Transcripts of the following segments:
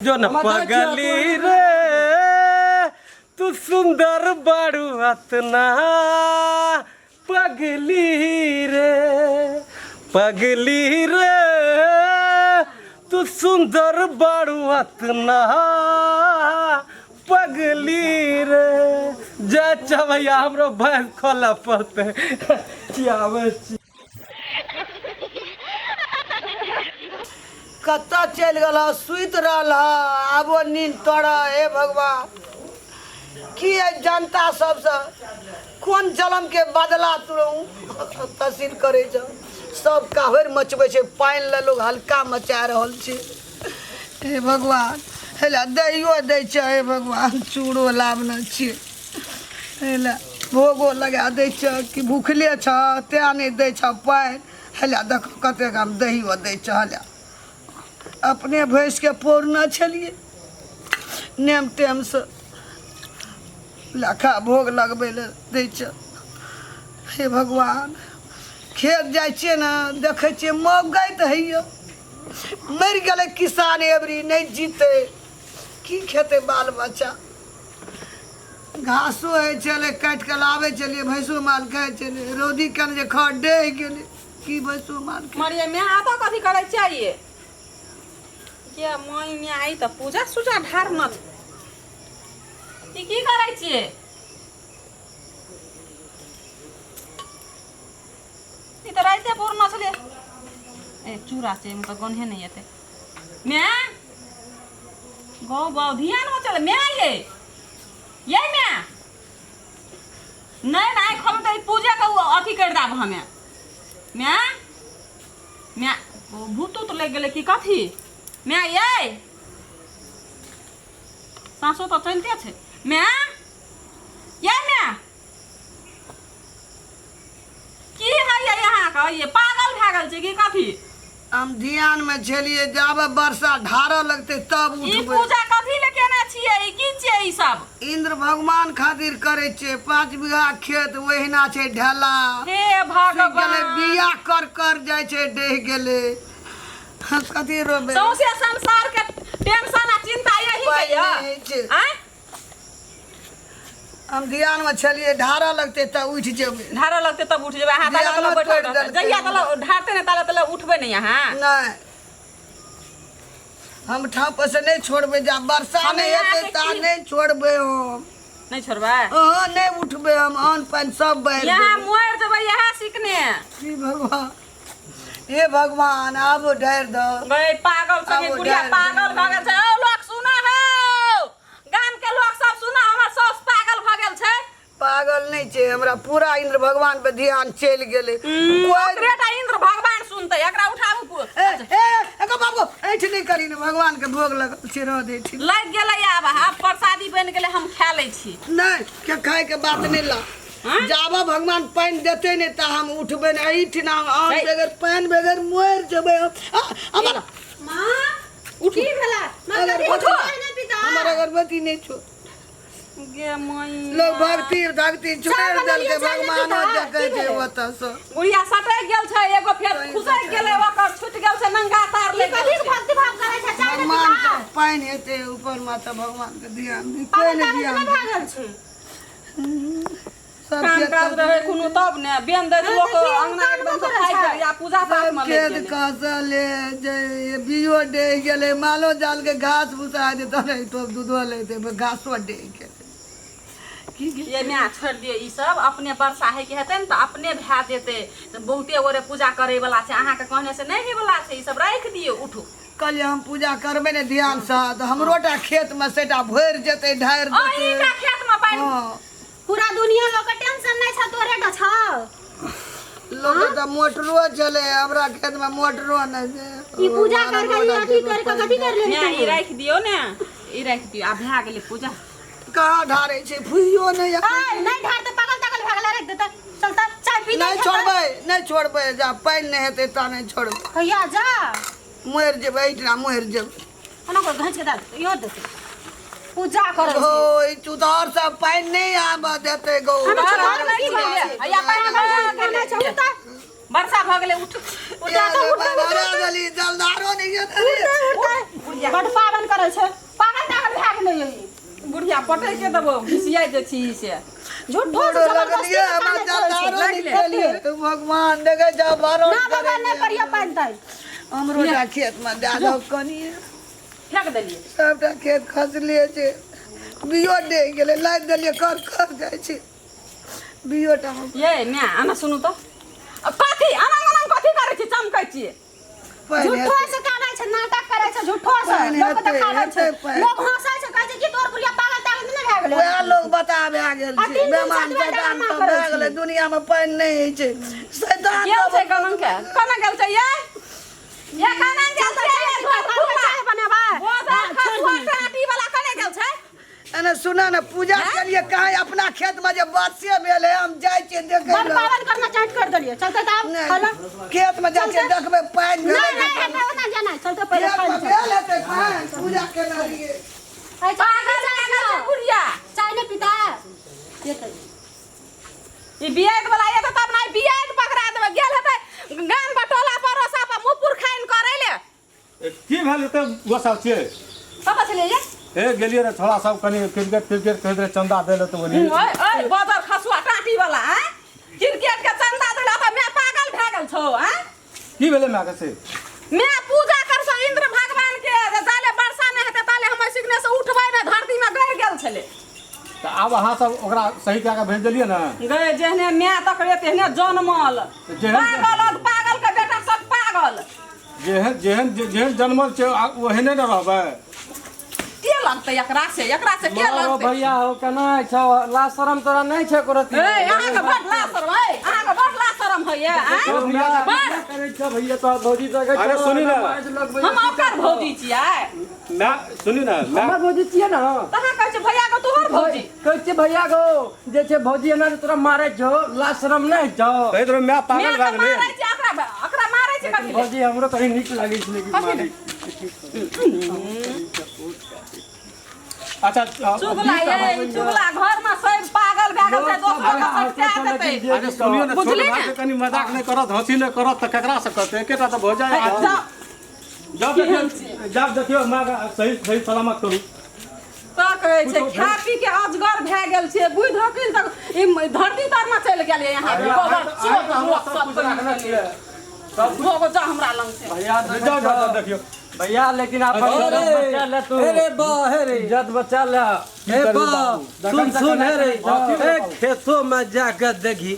जो न पगली रे तू सुंदर बाड़ू अतना पगली रे, पगली रे तू सुंदर बाड़ू अतना पगली रे। जा भैया हमरो भैंस खोला पड़ते खियाबै छी। कतऽ चलि गेल हँ? सुति रहल हँ, आबो नींद तोड़। हे भगवान, की एहि जनता सबसँ कोन जलम के बदला तू तसील करै छ? सब काहरि मचबै छै, पानि लए लोग हल्का मचा रहल छै। हे भगवान, हे दहियो दै छै। हे भगवान, चूड़ो लाबने छियै, हे ले भोगो लगा दै छ कि भूखले छ तेँ नहि दै छ पानि। हे ले देख कतेक हम दहियो दै छ। हे अपने भैंसके पौरने छलियै नेम टेमसँ, लखा भोग लगबै लए दै छ। हे भगवान, खेत जाइ छियै ने, देखै छियै मौगैत होइए, मरि गेलै किसान एबरी, नहि जीतै, की खेतै बाल बच्चा? घासो होइ छलै, काटि कऽ लाबै छलियै, भैंसो माल खाइ छलै। रौदी कन जे खर डहि गेलै, की भैंसो माल खेतै? मरिए मैं आता कथी करै चाहिए के माई में आई तऽ पूजा सूजा ढार न ई की करै छियै? ई तऽ राइते पूर्ण छलै। ए चूड़ा छै, एहिमे तऽ गन्हे नहि एतै। मैं गौ गौ ध्यान में चले मैं ये ये मैं नहीं नहीं खोलू तऽ ई पूजा के उ अथी कर दाब हमे। मैं मैं भूत उत लागि गेलै की कथी? मैं ये सासो तऽ चलिते छै। मैं ये मैं की है ये अहाँके ये पागल भए गेल छै की कथी? हम ध्यान में छलियै, जाबे वर्षा ढारऽ लगतै तब ई उठबै। पूजा कथी ले केने छियै? ई की छियै ई सब? इंद्र भगवान खातिर करै छियै। 5 बीघा खेत ओहिना छै ढेला। हे सूखि गेलै। भगवान, बिया कर कर जाइ छै, डहि गेलै। कथी रोपबै? सौंसे संसार के टेंशन आ चिंता यही के पाइ यऽ। नहि होइ छै। आँय? हम ध्यान में छलियै, ढारऽ लगतै तऽ उठि जेबै। ढारऽ लगतै तब उठि जेबै अहाँ? ताले ध्यानो तले बैठल तोड़ि रहतै। देलकै। जहिया तले ढारतै ने ताले तले उठबै नहि अहाँ? नहि, हम ठाम पर से नहि छोड़बै। जा वर्षा हम नहि हेतै अहाँके ता की- नहि छोड़बै हम। नहि छोड़बै? अहाँ नहि उठबै हम, अन्न पानि सब बारि यहाँ देबै। मरि जेबै यहाँ सिकने। हे भगवान, हे भगवान, आबो ढारि दऽ। गई पागल संगे आबो बुढ़िया ढारि पागल भऽ गेल छै। औ लोक सुना हौ, गाम के लोक सब सुना, हमर साउस पागल भऽ गेल छै। पागल नहि छै, हमरा पूरा इंद्र भगवान पे ध्यान चलि गेलै। कोइ ओकरे टा इंद्र भगवान सुनतै? एकरा उठाबू। ए ए एगो बाबू, ऐठ नहि करी ने, भगवान के भोग लगल छै, रह दै छी। लागि गेलै आब, आब प्रसादी बनि गेलै, हम खा लै छी। नहि के खाय के बात नहि ला। हाँ? जाबऽ भगवान पानि देतै नहि तऽ हम उठबै नहि एहिठिना। आम नहि। बगैर पानि बगैर मरि जेबै हम। आ, हमर माँ, उठू। की भेला माँ? कथी अगरबत्ती। चाय नहि पीता? हमर अगरबत्ती नहि छो। गे मैया, लोग भक्ति भक्ति छोड़ि चाय देलकै, बनलियै, चाय नहि भगवानो पीता? देखै की छै भेलै? ओतऽसँ। बुढ़िया सटक गेल छै, एगो फेर खुसक गेलै, ओकर छुटि गेल छै, नंगा तार ई लागि गेल कथी के छै। भक्ति भाव करै छै? चाय नहि भगवान पीता? के पानि हेतै ऊपर मे तऽ भगवान के ध्यान दी। कोइ पागल नहि तागल ध्यान नहि दी। भए गेल छै? सब काम खेत काज रहै कोनो तब ने बेन दैत हाँ, लोक देखियौ, अंगना कानबो एकदम करै सफाइ छै। करी आ पूजा पाठ सब मे लागि खेत गेलै। खसले जे बियो डहि गेलै, मालो जाल के घास भूसा हेतै तब ने तो दूधो लेतै, घासो डहि गेलै। की की ये माय, छोड़ि दियौ ई सब, अपने वर्षा होइके हेतै ने तऽ अपने भए जेतै। तऽ बहुते गोरे पूजा करै वाला छै, अहाँके कहने से नहि होय वाला छै। ई सब राखि दियौ, उठू। कहलियै हम पूजा करबै ने ध्यान से तऽ हमरो टा खेत मे सेटा भरि जेतै, ढारि देतै। अहींटा खेत मे पानि? हँ। पूरा दुनिया लोग के टेंशन नहीं छ, तोरे टा छौ? लोग के तऽ मोटरो चले, हमरा खेत मे मोटरो नहि छै। ई पूजा कर कर ई अथी कर के कथी कर लेली? माय, ई राखि दियौ ने, ई राखि दियौ, आब भए गेलै पूजा। कहाँ ढारै छै? फुइयो नहि ए नहीं ढार त पागल तागल भए गेलै। राख दे त, चल त चाय पी। नहि छोड़बै, नहि छोड़बै। जा पानि नहि हेतै ता नहि छोड़बै। कहिया जा? मरि जेबै एहिठिना, मरि जेबै। ओना को घैंच के दे, इहो देतै। पूजा करै छै। ओ ई चुधार सब पानि नहि आबऽ देतै गौ। हम चुधार चुधार नहि की छियै। भेलै? हैया पानि पागल भऽ जान गेलै। छै, उतर। वर्षा भऽ गेलै उठ उठा तो उठा देली जलधारो नहीं उठतै बड पावन करै छै पागल तागल भए गेलै ई बुढ़िया पटै के देबो घिसियाइ जे छी से झूठो से जबरदस्ती लगलिए हमरा कानै करै छै। जलधारो निकलिए भगवान देखे जा बारो ना बाबा नहि करियो पानि तानि हमरो टा खेत में दए दो कनिए फेंक देलियै सबटा खेत खसले छै बियो डेग गेलै लादि देलियै कर कर जाइ छै बियो टा मे ये माय आना सुनू तऽ आ कथी अनंग अनंग कथी करै छी चमकै छियै पानि झूठो हेतै। से कानै छै नाटक करै छै झूठो से पानि लोक हेतै, देखाबै छै हेतै पानि। लोग हंसै छै कहै छै कि तोर बुढ़िया पागल तागल नहि भए गेलै वएह लोग बता भए गेल आ छै तीन दिन बेमान सतबे शैतान ड्रामा सब करै भए गेलै छै। दुनिया में पानि नहि होइ छै शैतान गेल सब छै कनन के कना गेल छै ये ये कनन गेल छै ये चाय बनेबै बोझल खसुआ टाटी वाला कने गेल छै एने सुना ने पूजा के लिए कहीं अपना खेत में जे बारिशे भेल है हम जाइ छियै देखै बड़ लए। पावन करना चाट कर देलियै चलते तऽ आब नहि, खाना खेत में जाइ छियै देखबै पानि नहीं भेलै नहीं हमरा ओना जाना है चलते पहिले खेत खाइ में लए भेल हेतै पानि पूजा केने रहियै चल। पागल लागल छै बुढ़िया चाय नहीं पीता ये ई बियाद वाला एतै तब ने बियाद पकड़ा देबै गेल हेतै गाम बटोला परोसा पर मुँह पुरखाइन करै ले की भेल एते गोसा छियै कतऽ छलियै ये हे गेलियै रे छोड़ा सब कनि क्रिकेट क्रिकेट खेलैत रहै चंदा दै लए तऽ ओनी ओए ओए बदर खसुआ टाटी वाला आँय क्रिकेट के चंदा देला तऽ मैं पागल भए गेल छौ आँय की भेलै माय के से मैं पूजा कर छौ इंद्र भगवान के जे जाले वर्षा नहि हेतै ताले हम सिखने से उठबै ने धरती में गड़ गेल छलै तऽ आब अहाँ सब ओकरा सही कए कऽ भेज देलियै ने गए जेहने माय तकरे तेहने जनमल जेहन- पागल पागल के बेटा सब पागल जेहन जेहन जेहन जनमल छै आ ओहने ने रहबै के लगतै एकरा से एकरा से के मारो लगतै भैया हो केना छौ लाज शरम तोरा नहि छै एको रत्ती ए अहाँके बड़ लाज शरम है अहाँके बड़ लाज शरम होइए आँय? बड़ करै छौ भैया तोहर भौजी देखै अरे सुनी ने। हम ओकर भौजी छियै ना सुनी ने ना हमर भौजी छियै ने तहाँ कहै छै भैया के तोहर भौजी कहै छियै भैया गो जे छै भौजी एना जे तोरा मारै छौ लाज शरम नहि छौ कहैत रहो माय पागल माय भए के गेलै मारै छै ओकरा ओकरा मारै छै कथी ले? भौजी हमरो कनि नीक लागै छै लेकिन कथी ले? मारै अच्छा चुगला ये चुगला घर में सब पागल भए गेल छै दोसर के सटका देतै अरे सुनियो ने छोट बुझली भाई ने? से कनि मजाक नहि करत हँसी नहि करत तऽ ककरा से करतै एकेटा तऽ भऽ जाय हे, जाउ। जब देखियौ जब देखियौ माय के सही सही सलामत करू तऽ कहै छै खा पी के अजगर भए गेल छै बुद्धि हकिन तक ई धरती तर में चलि गेल यहाँ अरे, गोबर आइ तऽ हमरा सब कुछ राखने छियै। सब भोग जा हमरा लग से भैया जाउ जाउ जाउ देखियौ भैया लेकिन आप अरे, बचा ले तू अरे बा हे रे इज्जत बचा ले हे बा सुन सुन हे रे ए खेतो में जाके देखी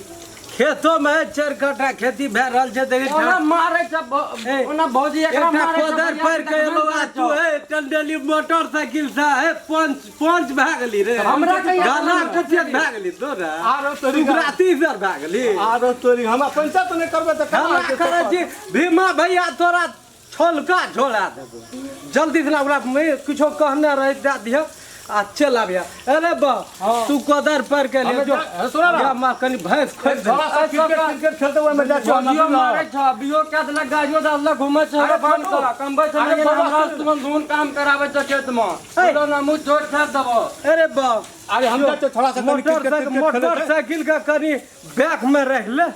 खेतो में चारि कट्ठा खेती भए रहल छै देखी ओना मारै छै ए, ओना भौजी एकरा एकटा मारै छै कोदर भैया पर के एलो आ तू हे टंडेली मोटरसाइकिल से हे पंच पंच भए गेली रे हमरा कहिया गाना कथियत भए गेली तोरा आरो तोरी सुखराती सर भए गेली आरो तोरी हमरा पंचायत नहि करबै तऽ केना हमरा हेतै करै छी भीमा भैया तोरा छोलका झोला देबो जल्दी से ओकरा किछो कहने रहे दए दिह आ चल आबिह अरे बा तू कोदर पर के ले हमे जो सुना ना। जा माँ कनी भैंस खोल दे थोड़ा सा क्रिकेट क्रिकेट खेलते हुए मैं जाइ छियै भौजियो मारै छै बियो कए देलक गाजियो दए देलक घुमै छै अरे बन छोटू। कऽ कमबै छै अरे लेकिन बाबा, हमरा सुन। तुमन धून काम कराबै छै खेत मे बोलो ना मुँह छोट छाप देबो अरे बा अरे हम जाइ छियै थोड़ा सा कनी क्रिकेट मोटरसाइकिल क्रिकेट खेलै छै। मोटरसाइकिल के कनी बैक में रह ले